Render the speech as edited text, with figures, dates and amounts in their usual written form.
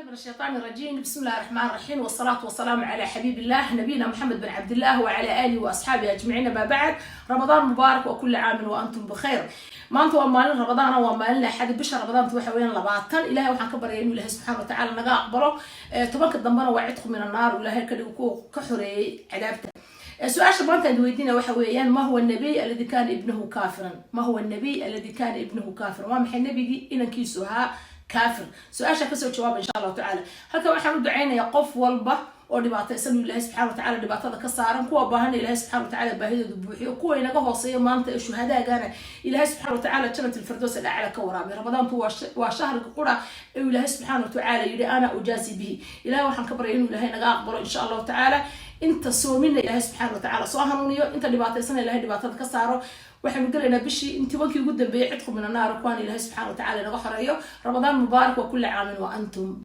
بالله من الشيطان الرجيم، بسم الله الرحمن الرحيم، والصلاة والسلام على حبيب الله نبينا محمد بن عبد الله وعلى آله وأصحابه أجمعين، ما بعد، رمضان مبارك وكل عام وأنتم بخير. Maanta waa maalin Ramadaan, waa maalin Axad. Bisha Ramadaanta waxa weeyaan 20. Ilahay waxaan ka baryay inuu Ilahay subxaana watacaala naga aqbalo. 10-ka dambena waa عتق من النار, ilahay ka dhigo kuwa ka xoreeyey cadaabta. Su-aasha maanta aan weydiina waxa weeyaan: ما هو النبي الذي كان ابنه كافرا؟ ما هو النبي الذي كان ابنه كافرا؟ Waa maxay nabigii inankiisu ahaa kaafir? Su-aasha kasoo jawaaba, insha Allahu tacaala. Halkan waxaan u duceynayaa qof walba oo dhibaataysan uu Ilahay subxana watacaala dhibaatada ka saaran, kuwa baahana Ilahay subxana watacaala baahidooda buuxiyo, kuwa inaga hooseeya maanta ee shuhadaagana Ilahay subxana watacaala جنة الفردوس الأعلى ka waraabiy. Ramadaantu waa shahriga qura ee Ilaahay subxaana watacaala yidhi: "أنا أجازي به." Ilahay waxaan ka baryay inuu Ilahay naga aqbalo, insha Allahu tacaala. Inta soomina Ilahay subxaana watacaala soo hanuuniyo, inta dhibaataysana Ilahay dhibaatada ka saaro. Waxaynu gelaynaa bishii in 10-kii ugu dambeeyey, عتق من النار, kuwaan Ilahay subxana watacaala inaga xoreeyo. Ramadaan mubaarak وكل عام وأنتم